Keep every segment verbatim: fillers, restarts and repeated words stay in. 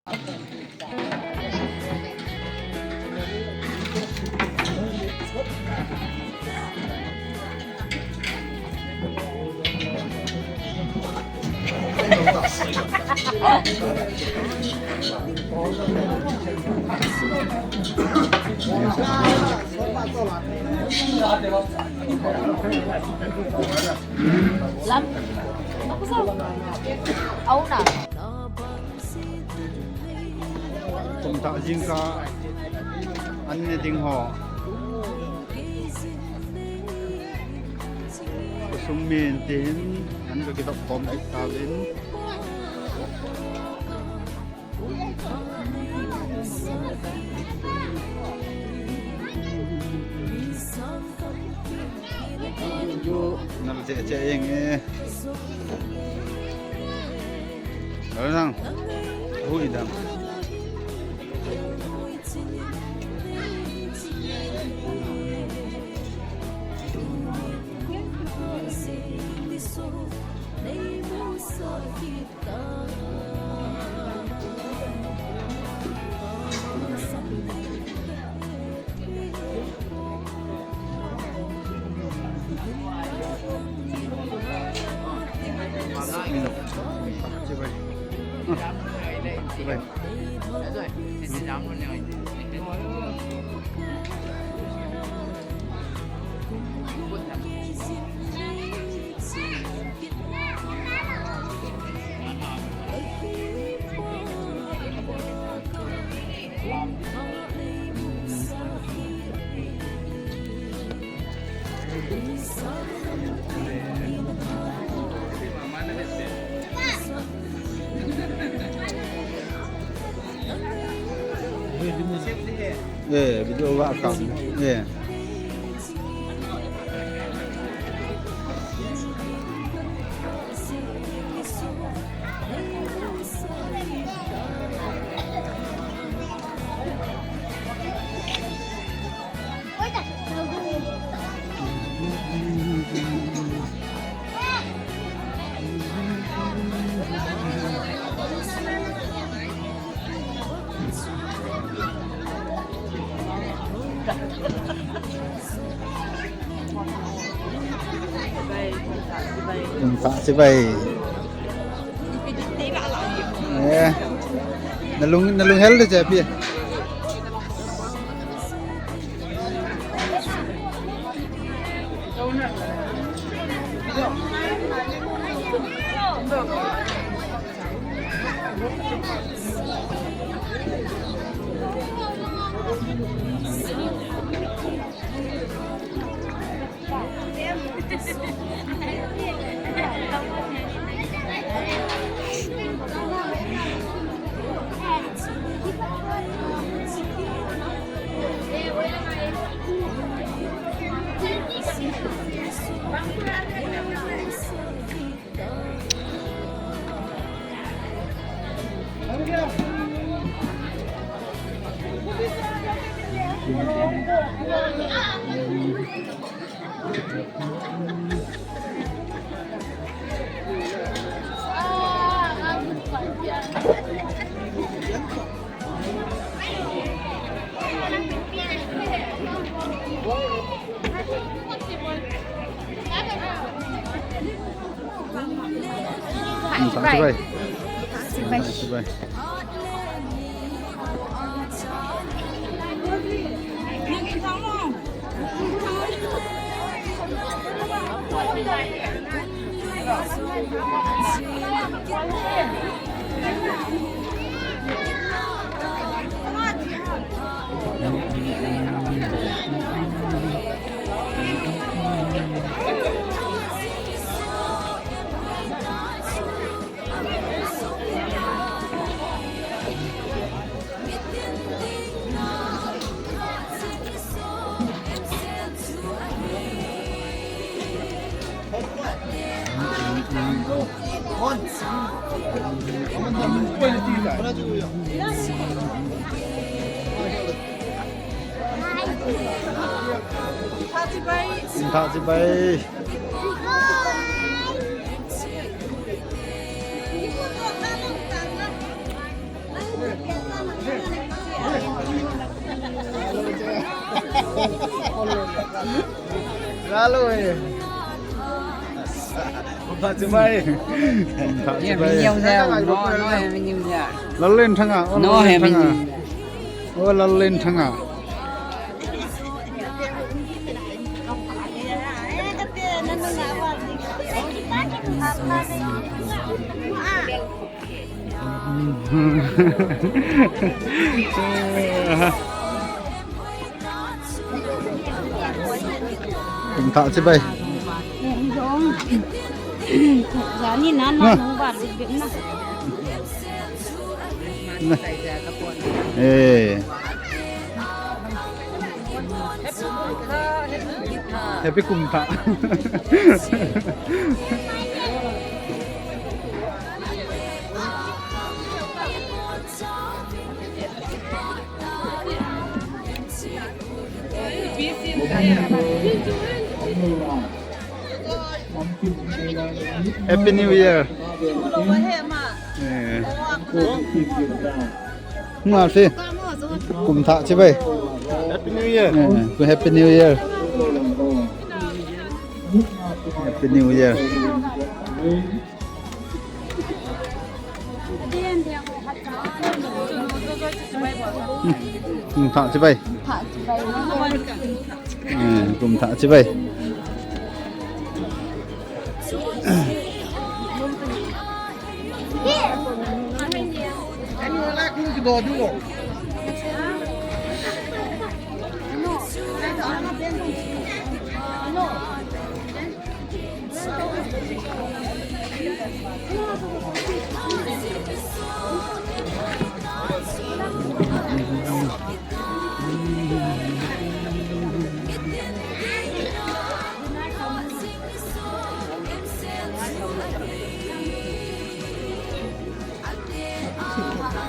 Lam. Ako sa. Ako na. Kum tah jingkah an ne ding ho. Khosung min tin an ka kidop khom kit tauvin. Nal che che eng e. Nal nang. Hui dang. Eh, video ga kam. Eh. Kum tah chibai. Eh. Nalung, nalung hel de che pi. Hm, tah chibai. Tah chibai. Tah chibai. Tah chibai. Lalo eh. Kumtha chibai. Kumtha chibai. Lallen thanga. Oh, no, Lallen thanga. Oh, Lallen thanga. Kumtha chibai. Jani nan na nung ba lu bim na. Eh. Happy kumtha. Happy New Year. Eh. Nga si. Kumtha chibai. Happy New Year. Eh, Happy New Year. Happy New Year. Kumtha chibai. Eh, kumtha chibai.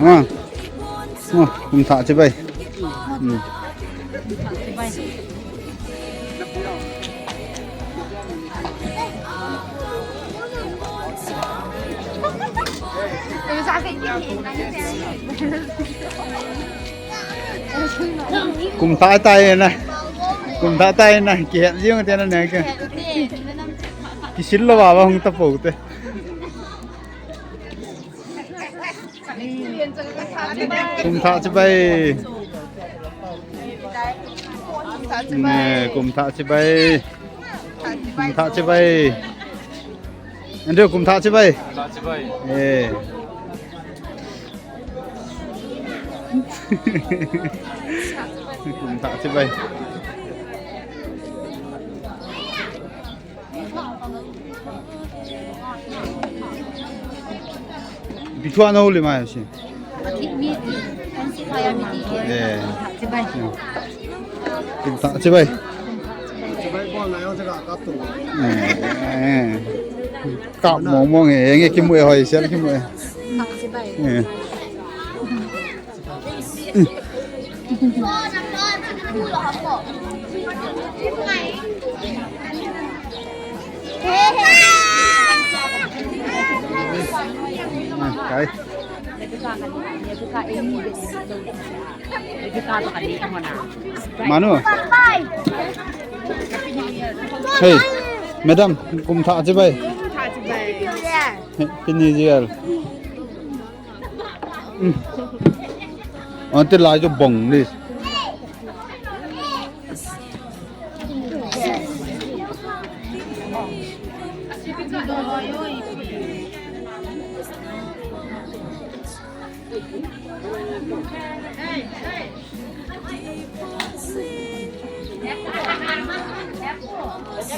Ha. Ha, kumtha chibai. Hmm. Kumtha tai na. Kumtha tai na. Kihet jing te na ne ke. Kisil lou ba ba hung ta pou te. Kumtha chibai. Ne, kumtha chibai. Kumtha chibai. Andrew, kumtha chibai. Kumtha chibai. Eh. Kumtha chibai. Bithuan ho le mai si. Eh. Kumtha chibai. Eh, eh. Kap mong mong eh, nge kimu eh, hoi sel kimu eh. Eh. Kai. Manu. Hey, madam, kumtha chibai. Happy New Year. Hmm. Ante lai jo bong ni.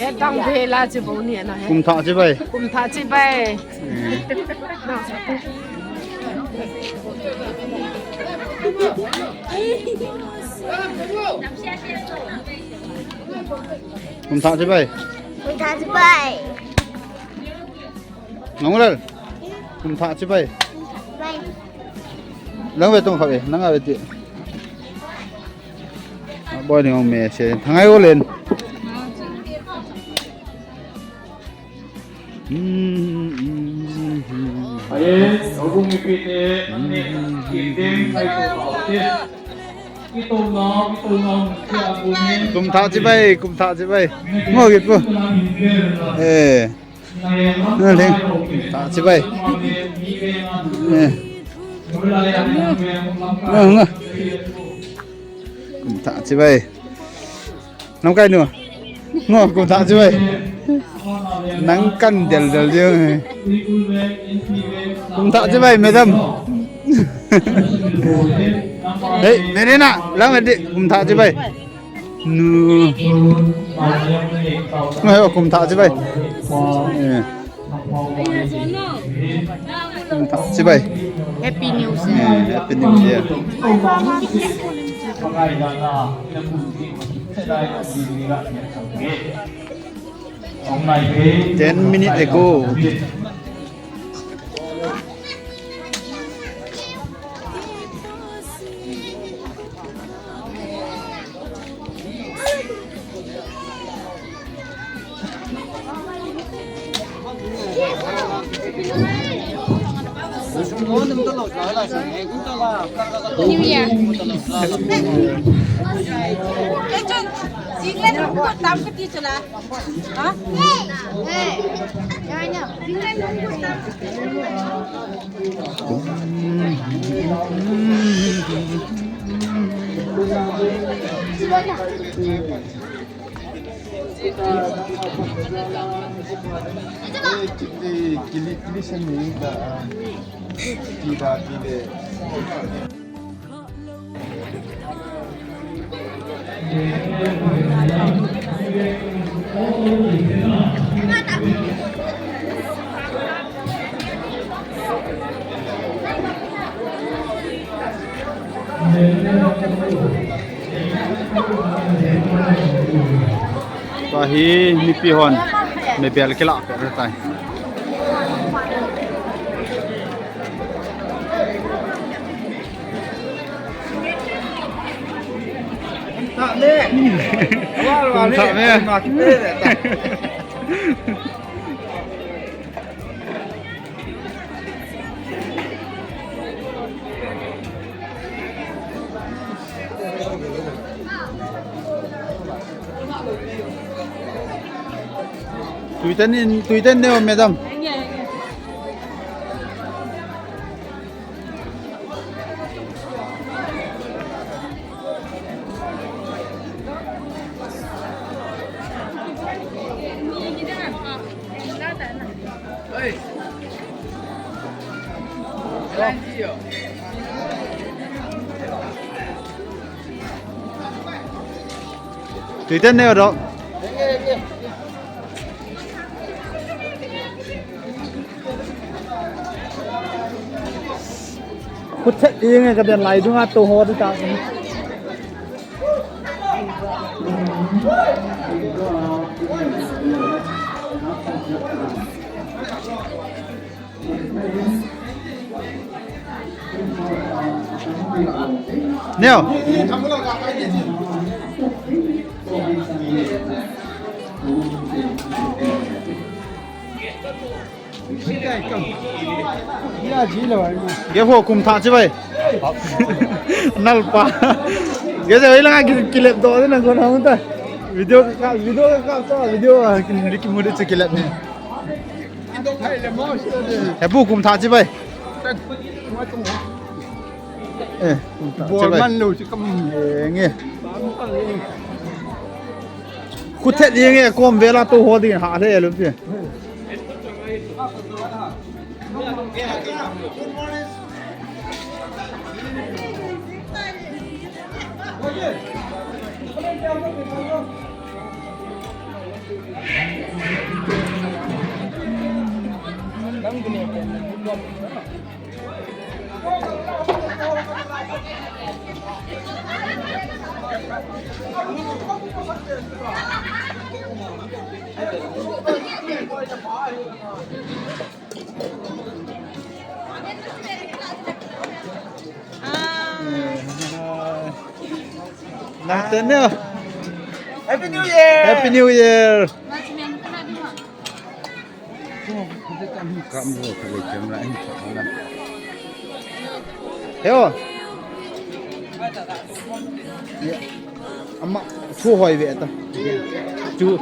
He tang bela che bo ni na he. Kumtha chibai. Kumtha chibai. Hmm. Kumtha chibai. Kumtha chibai. Nang ulal. Kumtha chibai. Bai. Lang ve tong kha ve, nang a ve ti. Boy ni ong me se, thangai ulen. Aye, obung ipi te, ane, kitim, ai ko, te. Kum thah chibai, kum thah chibai. Ngo kit pu. Eh. Naleng. Kum thah chibai. Eh. Ngo, ngo. Kum thah chibai. Lamkai nu. Ngo, kum thah chibai. Nang kan del del diu. Kum thah chibai, madam. Hey, Merina, lang adi, kum thah chibai. Nu. Ngo, kum thah chibai. Eh. Kum thah chibai. Happy New Year. Eh, Happy New Year. Ten minutes ago. New Year. Tua hi mipi hon mebel kilah peh tai. Kum thah me. Tui tan in, tui tan ne, madam. Tui tan ne ro. Khut thet ding e, ka den lai dunga tou ho di ta. Neo. Ge ho kum thah chibai. Nalpa. Ge je hoilanga ki, kilep do na ko na ta. Video ka, video ka, ka, video, ah, ki, ki mu de kilep ne. He bu kum thah chibai. Eh, kum thah chibai. Bol man lo chi kam. Eh, nge. Khut thet nge kom vela tou ho ding ha le lo pi. Nang ten ne. Happy New Year. Happy New Year. Kam lo ka le camera in ka na. Heo. Ama thu hoi ve ta. Chu.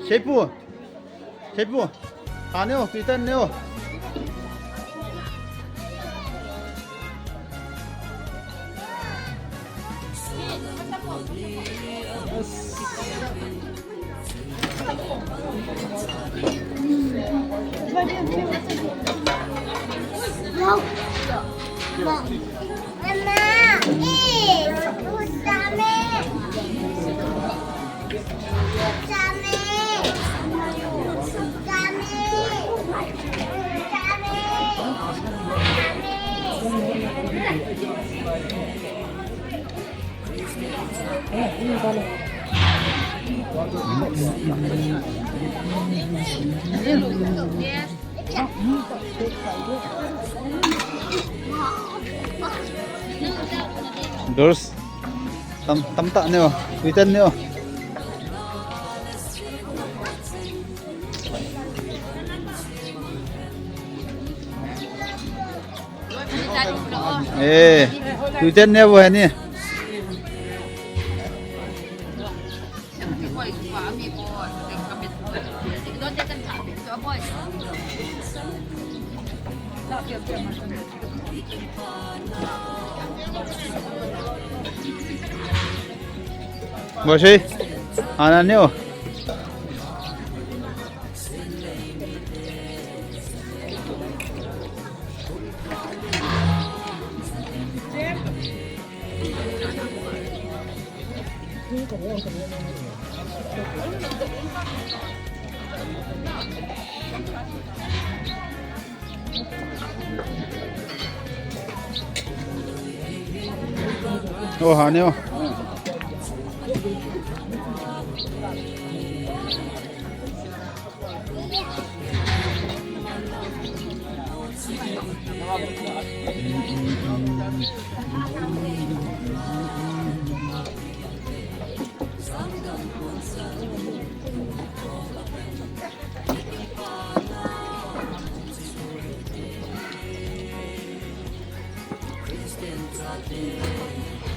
Seipu. Seipu. Ha neo, tuitan neo. Durs. Tam, tam ta neo, tuitan neo. Eh, tuitan neo bo hani. Bosi, ana neo. Oh, ha neo.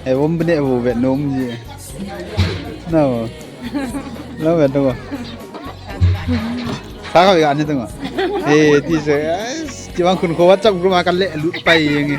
Eh, bom bene bu vet nom ji. No. Lo vet to. Sa ka ga ni to. Eh, ti se. Ti bang khun kho WhatsApp group ma ka le lut pai jeng e.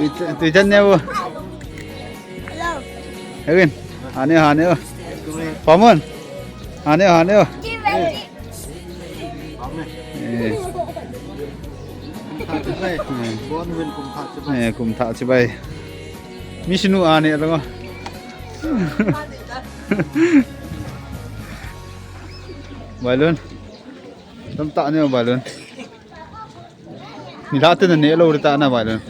Tui, tui, tuitan neo. Hewin. Ha neo, ha neo. Pamun. Ha neo, ha neo. Eh. Eh, kum thah chibai. Mi sinu a ne lo. Balloon. Tam ta ne balloon. Ni la te ne lo ta na balloon.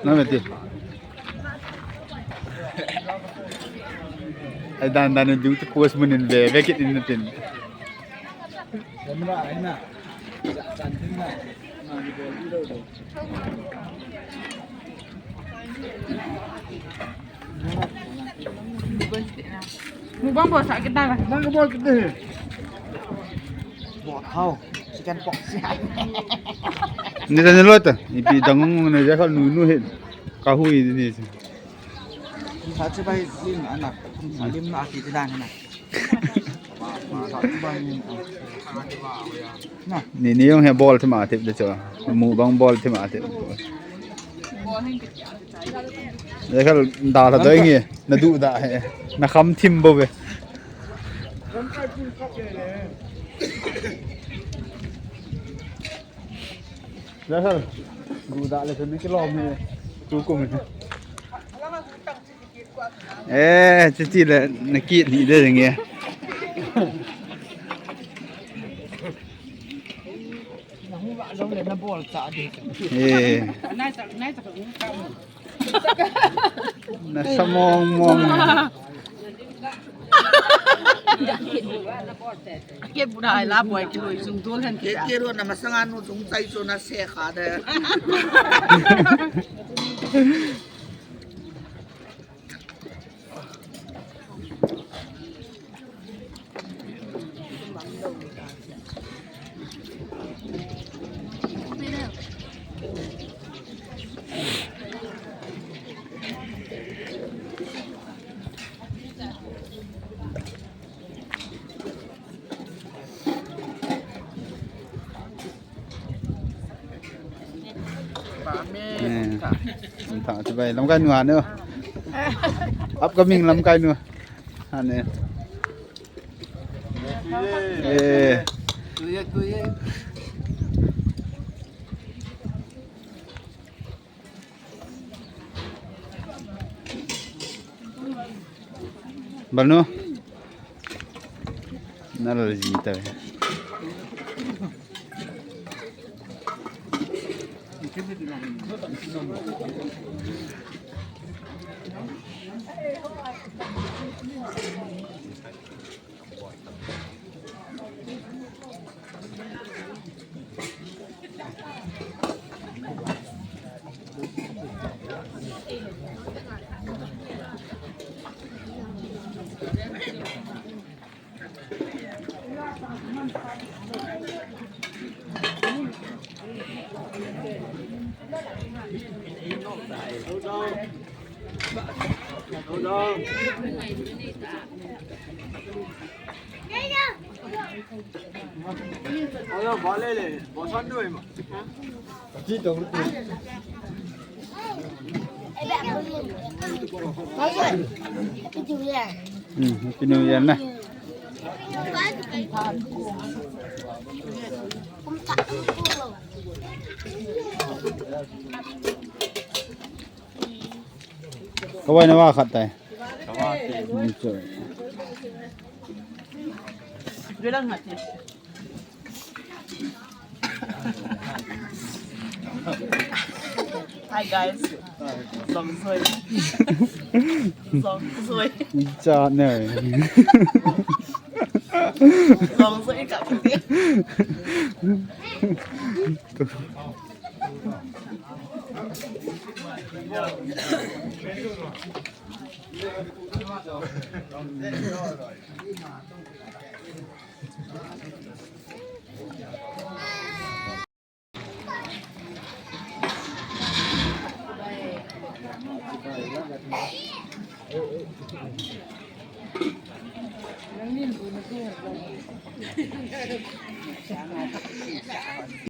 Na meti. Ai dan dan du te post mun in ve ve kit in tin. Camera ai na. Sa chan tin na. Na ni bol di lo do. Mukbang bol sa kita lah. Mukbang bol kita. Bol hao. Chicken pox. Ni dan lo ta. Ipi dangung ne ja kal nu nu hin. Ka hui ni. Sa chibai lim anak. Sa lim na ki dan na. Ni, ni jong hi bol thim a thip de chu. Mukbang bol thim a thip. Jakhal, da la doi nge, na du da he. Na kham thim bo ve. Jakhal, du da le ni kilom he. Tu kum he. Eh, chuti le na kit ni de nge. Na hung vah jong le na bol cha de. Eh. Nai tak, nai tak. Na sa mong mong. Ke bu dai la boi ki loi sung dol hen ke. Ke ke ro na masanga nu sung chai chu na se kha de. Eh, kum thah chibai lamkai nu ane. Upcoming lamkai nu ane. Eh. Balnu. Nalal ji ta. Hmm, Happy New Year na. Kawai na wa khat tai. Kawai. Hmm, sorry. Hi guys. Zong zoi. Zong zoi. Cha ne. Zong zoi ka.